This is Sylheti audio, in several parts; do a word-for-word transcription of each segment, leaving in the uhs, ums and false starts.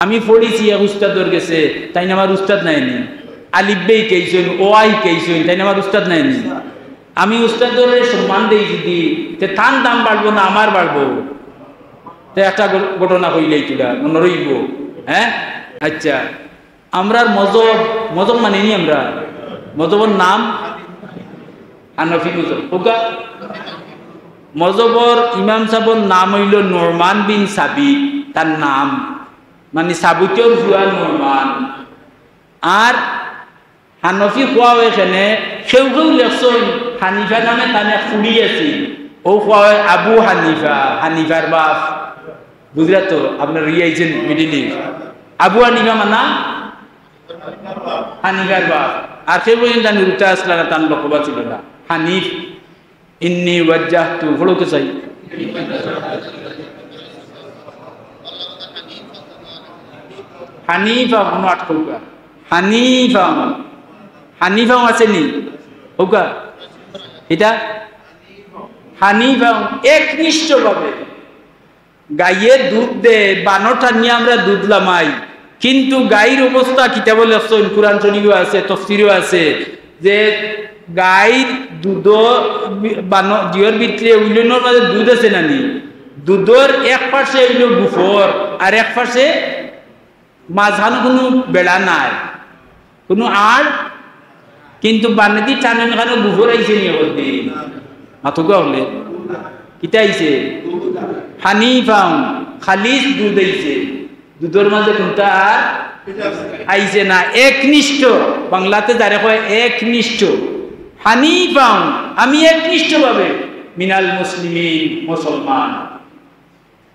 আমি পড়ছি এক উস্তাদর গেছে, তাইন আমার উস্তাদ নায়নি? আলিফ বে হিকাইছইন, অ আ হিকাইছইন, তাইন আমার উস্তাদ নায়নি? আমি উস্তাদরে সম্মান দেই যদি, তে তান দাম বাড়বো না আমার বাড়বো? তে একটা ঘ-, ঘটনা কইলাই তুলা মনো রইবো। হ্যাঁ, আচ্ছা, আমরার মজহব, মজহব মানিনি আমরা, মজহবর নাম হানফি মজহব। ওকা মজহবর ইমাম সাবর নাম অইলো নোমান বিন সাবিত, তান নাম, মানে সাবিতর পুয়া নোমান। আর হানফি কওয়া অয় কেনে, কেউ কেউ লেখছইন হানিফা নামে তান এক ফুড়ি আছিল, অউ কওয়া অয় আবু হানিফা, হানিফার বাপ। বুঝরা তো, আপনার ইয়ে আইছেন Middle East। আবু হানিফা মানা হানিফার বাপ। আর কেউ পর্যন্ত তান উল্টা আসলা না, তান লকব আছিল না। হানিফ, ইন্নি ওয়াজ্জাহতু, পড়ো তো চাই। হানিফা, কোনো আটকউকা। হানিফা, হানিফা আছে নি? ওকা, এটা হানিফা একনিষ্ঠভাবে গাইয়ে দুধ দে, বানো টানিয়া আমরা দুধ লামাই, কিন্তু গাইর অবস্থা কিতাবো লেখছইন, কুরআন শরীফো আছে, তফসিরো আছে, যে গাইর দুধ বি-, বানো, জিওর ভিতরে উইলনর মাঝে দুধ আছে নানি, দুধর এক পাশে অইলো গুফর, আর এক পাশে মাঝখানো কোনো বেড়া নাই, কোনো আড়, কিন্তু বানেদি টানইন খানো গুফর আইছে নি অদিন? মাতউকা অকলে, কিতা আইছে? হানিফাউন, খালিস দুধ আইছে, দুধর মাঝে কুনতা আর আইছে না। একনিষ্ঠ, বাংলাতে যারে কয় একনিষ্ঠ। হানিফাউন, আমি একনিষ্ঠভাবে, মিনাল মুসলিমিন, মুসলমান।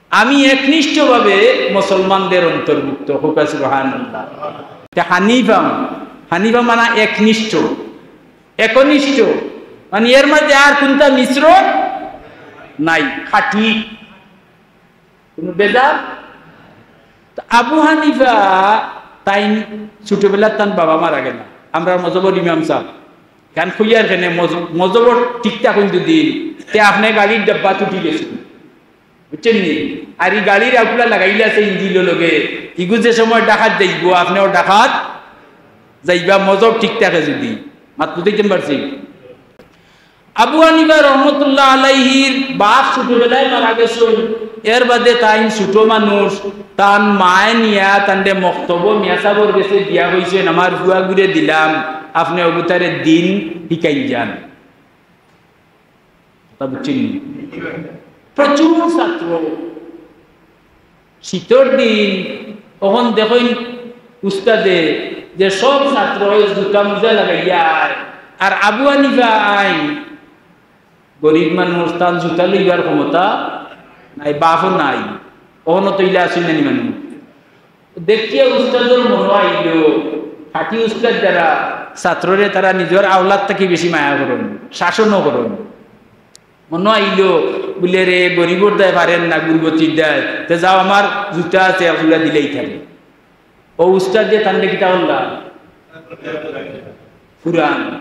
আমি একনিষ্ঠভাবে মুসলমানদের অন্তর্ভুক্ত। কউকা সুবহানাল্লাহ। তে হানিফা, হানিফা মানে একনিষ্ঠ, একনিষ্ঠ, মানে এর মাঝে আর কুনতা মিশ্রণ নাই, খাঁটি, কোনো ভেজাল। তো আবু হানিফা তাইন ছোটবেলাত তান বাবা মারা গেলা, আমরার মজহবর ইমাম সাব। কারণ কইয়ার কেনে মজ-, মজহবর ঠিক থাকইন যদি, তে আপনে গাড়ির ডাব্বাত উঠি গেছইন। বুঝছইন নি? আর ই গাড়ির আগুলা লাগাইলা আছে ইঞ্জিনর লগে, ইগু যে সময় ঢাকাত যাইবো, আপনেও ঢাকাত যাইবা, মজহব ঠিক থাকে যদি। মাত বুঝাইতাম পারছি? আবু হানিফা রহমতুল্লাহ আলাইহির বাপ ছোটবেলায় মারা গেছইন, এর বাদে তাইন ছোট মানুষ, তান মায়ে নিয়া তানরে মক্তবো মিয়া সাবর গেছে দিয়া কইছইন, "আমার ফুয়াগুরে দিলাম, আপনে অগুতারে দিন হিকাইন যান।" কথা বুঝছইন নি? প্রচুর ছাত্র। শীতর দিন, অখন দেখইন উস্তাদে যে সব ছাত্র জুতা মুজা লাগাইয়া আয়, আর আবু হানিফা আইন, গরিব মানুষ, তান জুতা লইবার ক্ষমতা নাই, বাপও নাই, অখনও তো ইলা আছইন নানি মানুষ। দেখিয়া উস্তাদর মনো আইলো, খাঁটি উস্তাদ যারা, ছাত্ররে তারা নিজর আওলাদ থাকি বেশি মায়া করইন, শাসনও করইন। মনো আইলো, বুলে, "রে, গরিবর দায় পারের না, গুরবতির দায়, তে যাও, আমার জুতা আছে, এক জোড়া দিলেই থাকে।" অউ উস্তাদে তানরে কিতা করলা? ফুরান।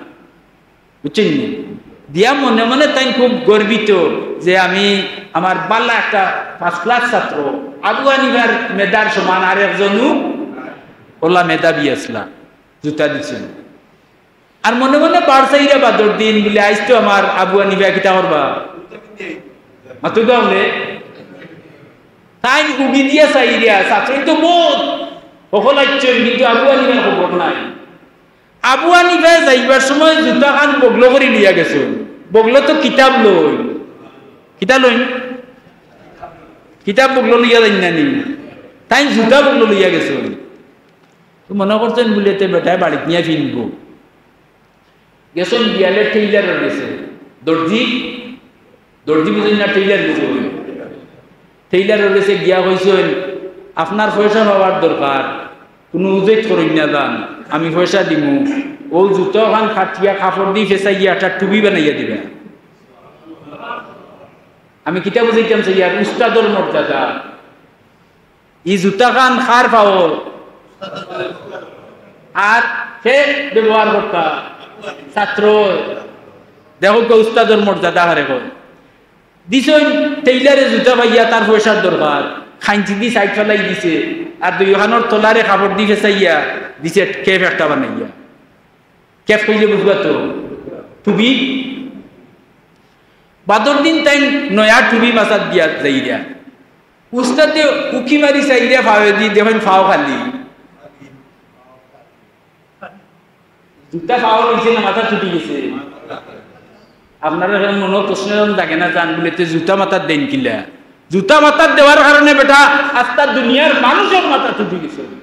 বুঝছইন নি? দিয়া মনে মনে তাইন খুব গর্বিত যে আমি, আমার বালা একটা first class ছাত্র, আবু হানিফার মেধার সমান আর একজনও অলা মেধাবী আছলা, জুতা দিছইন। আর মনে মনে বার চাইরা বাদর দিন বুলে, "আইজ তো আমার আবু হানিফা কিতা করবা?" মাতউকা অকলে? তাইন উগি দিয়া চাইরা, ছাত্র তো বউত, হকল আইছইন, কিন্তু আবু হানিফার খবর নাই। আবু হানিফায় যাইবার সময় জুতাখান বগলো করি লইয়া গেছইন। বগলো তো কিতাব লইন। কিতা লইন? কিতাব বগলো লইয়া যাইন না নি? তাইন জুতা বগলো লইয়া গেছইন। তো মনে করছইন বুলে তে বেটায় বাড়িত নিয়া ফিনবো। গেছইন বিয়ালে টেইলারর গেছে। দর্জি, দর্জি বুঝইন না, টেইলার বুঝইন। টেইলারর গেছে গিয়া কইছইন, "আপনার পয়সা পাওয়ার দরকার, কুনু উজেইত করইন না যান, আমি পয়সা দিমু।" অউ জুতাখান কাটিয়া কাপড় দি ফেছাইয়া একটা টুপি বানাইয়া দিবা। আমি কিতা বুঝাইতাম চাইয়ার, উস্তাদর মর্যাদা। ই জুতাখান কার পাওর? আর কে ব্যবহার করতা? ছাত্র। দেখউক্কা উস্তাদর মর্যাদা কারে কয়। দিছইন টেইলারে জুতা পাইয়া তার পয়সার দরকার, খাইঞ্চি দি সাইড ফালাই দিছে। আর দুইখানোর তলারে কাপড় দি ফেছাইয়া দিছে cap একটা বানাইয়া। Cap কইলে বুঝবা তো? টুপি। বাদর দিন তাইন নয়া টুপি মাথাত দিয়া যাইরা। উস্তাদে উকি মারি চাইরা পাওয়ে দি, দেখইন পাও খালি। জুতা পাও রইছে না, মাথাত তুলি গেছে? আপনারা এখন মনো প্রশ্ন যখন জাগে না, জান বলে, "তে জুতা মাথাত দেইন কিলা?" জুতা মাথাত দেওয়ার কারণে বেটা আস্তা দুনিয়ার মানুষর মাথাত তুলি গেছে।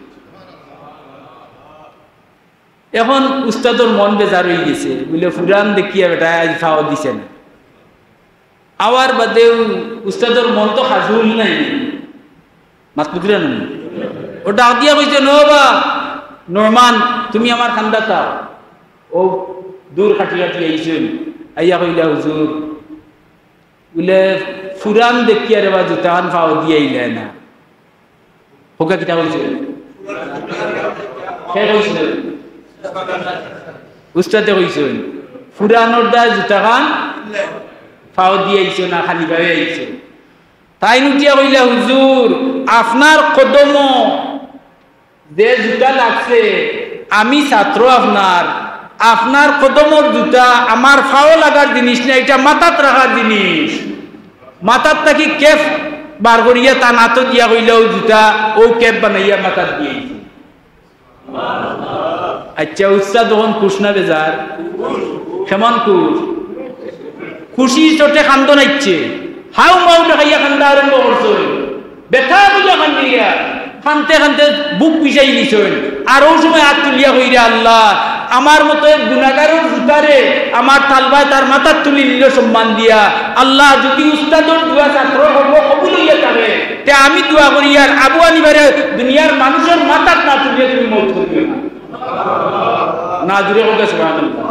এখন উস্তাদর মন বেজার অই গেছে, বলে, "ফুরান দেখিয়া বেটা আইজ পাও দিছে না।" আওয়ার বাদে উ-, উস্তাদর মন তো খাজুল নাই, মাত বুঝরা না? ও ডাক দিয়া কইছে, "নো বা নোমান, তুমি আমার কান্দাত আও।" ও দূর কাটি কাটি আইছইন, আইয়া কইলা, "হুজুর, বলে ফুরান দেখিয়া রে বা জুতাখান পাও দিয়া আইলায় না।" হক্কা কিতা কইছে? কে কইছে? উস্তাদে কইছইন, "ফুরানর দায় জুতাখান পাও দিয়া আইছো না, খালি পায়ে আইছো।" তাইন উঠিয়া কইলা, "হুজুর, আপনার কদমো যে জুতা লাগছে, আমি ছাত্র আপনার, আপনার কদমর জুতা আমার পাও লাগার জিনিস না, ইটা মাথাত রাখার জিনিস।" মাথাত থাকি cap বার করিয়া তান আতো দিয়া কইলা, "ও জুতা, ও cap বানাইয়া মাথাত দিয়াইছি।" আচ্ছা, উস্তাদ অখন খুশ না বেজার? কেমন খুশ? খুশি চোটে কান্দন আইছে, হাউ মাউ দেখাইয়া কান্দা আরম্ভ করছইন। বেটা বুঝা কান্দিয়া, কানতে কানতে বুক পিছাই দিছইন। আর ও সময় আত তুলিয়া কইরা, "আল্লাহ, আমার মতো এক গুনাগারর জুতারে আমার তালবায় তার মাথাত তুলি নিল সম্মান দিয়া। আল্লাহ, যদি উস্তাদর দোয়া ছাত্র হকল কবুল অইয়া থাকে, তে আমি দোয়া করি আর আবু হানিফারে দুনিয়ার মানুষর মাথাত না তুলিয়া তুমি মউত করিও না।" না জুরে কইতা সুবহানাল্লাহ।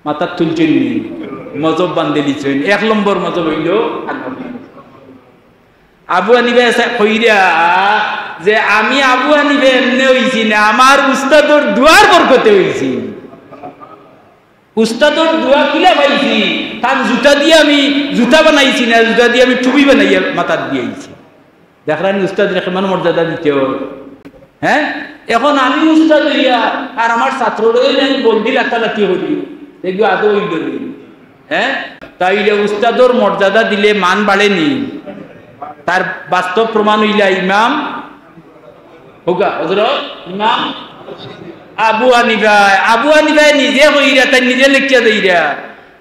মাথাত তুলছইন নি, মজব বান্ধিলিছইন। এক নম্বর মজব অইলো আবু হানিফা। আবু হানিফা এসে কইরা যে, "আমি আবু হানিফা এমনে অইছি না, আমার উস্তাদর দোয়ার বরকতে অইছি। উস্তাদর দোয়া কিলা পাইছি, তান জুতা দিয়া আমি জুতা বানাইছি না, জুতা দিয়া আমি টুপি বানাইয়া মাথাত দিয়াইছি।" দেখরা নি উস্তাদরে কেমন মর্যাদা দিতে অয়? হ্যাঁ, এখন আমি উস্তাদ অইয়া আর আমার ছাত্ররে আমি বন্দি লাতালাতি করি, দেখবি আদৌ অইল নি? হ্যাঁ, তাইলে উস্তাদর মর্যাদা দিলে মান বাড়ে নি? তার বাস্তব প্রমাণ অইলা ইমাম, হক্কা, হযরত ইমাম আবু হানিফায়, আবু হানিফায় নিজে কইরা, তাইন নিজে লেখিয়া যাইরা,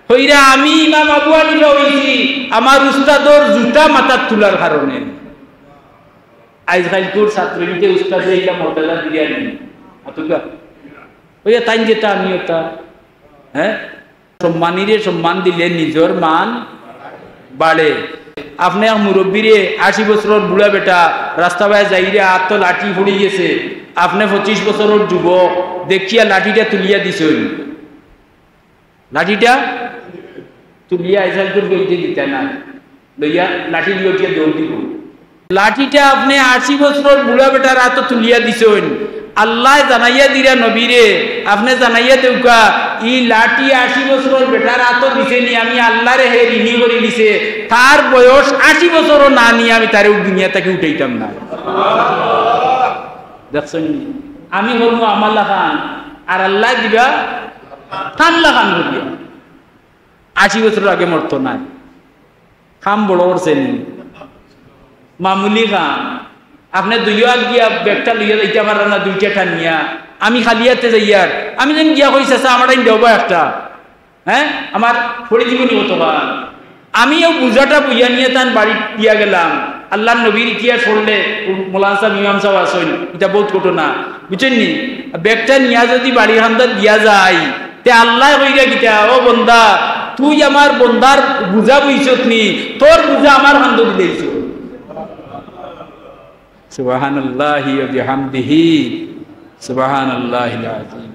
কইরা, "আমি ইমাম আবু হানিফা অইছি আমার উস্তাদর জুতা মাথাত তুলার কারণে।" আইজকাইলকুর ছাত্রইন্তে উস্তাদরে ইলা মর্যাদা দিরা নি? আতুকা। অইয়া তাইন যেতা, আমি অতা। হ্যাঁ? সম্মানীরে সম্মান দিলে নিজর মান বাড়ে। আপনে এক মুরব্বিরে, আশি বছরর বুড়া বেটা, রাস্তা বায় যাইরা আতো লাঠি পড়ি গেছে, আপনে পঁচিশ বছরর যুবক, দেখিয়া লাঠিটা তুলিয়া দিছইন। লাঠিটা তুলিয়া আইজকাইলকুর গেইটে দিতা না, লইয়া লাঠি লইয়া উঠিয়া দৌড় দিব। লাঠিটা আপনে আশি বছরর বুড়া বেটার আতো তুলিয়া দিছইন, আল্লায় জানাইয়া দিরা নবীরে, আপনে জানাইয়া দেউক্কা, ই লাঠি আশি বছরর বেটার আতো দিছে নি, আমি আল্লারে হে ঋণী করি দিছে, তার বয়স আশি বছরও না নিয়া আমি তারে দুনিয়া থাকি উঠাইতাম না। দেখছইন নি? আমি করমু আমার লাখান, আর আল্লায় দিবা তান লাখান করিয়া। আশি বছরর আগে মরতো নায়। কাম বড় করছে নি? মামুলি কাম। আপনে দুইও আত গিয়া ব্যাগটা লইয়া যাইতা পাররা না, দুইটা টানিয়া। আমি খালি আতে যাইয়ার। আমি যেন গিয়া কই, "চাচা, আমার টাইন দেও বা একটা।" হ্যাঁ? আমার পড়ি জীবনী কত বা। আমি অউ বুঝাটা বইয়া নিয়া তান বাড়িত দিয়া গেলাম। আল্লার নবীর ইতিহাস পড়লে মৌলানা সাব, ইমাম সাব আছইন, ইটা বউত ঘটনা, বুঝছইন নি? ব্যাগটা নিয়া যুদি বাড়ির কান্দাত দিয়া যাই, তে আল্লায় কইরা কিতা, "ও বন্দা, তুই আমার বন্দার বুঝা বইছত নি, তোর বুঝা আমার কান্দো দিলাইছত।" সুবহানাল্লাহি ওয়া বিহামদিহি, সুবহানাল্লাহিল আযীম।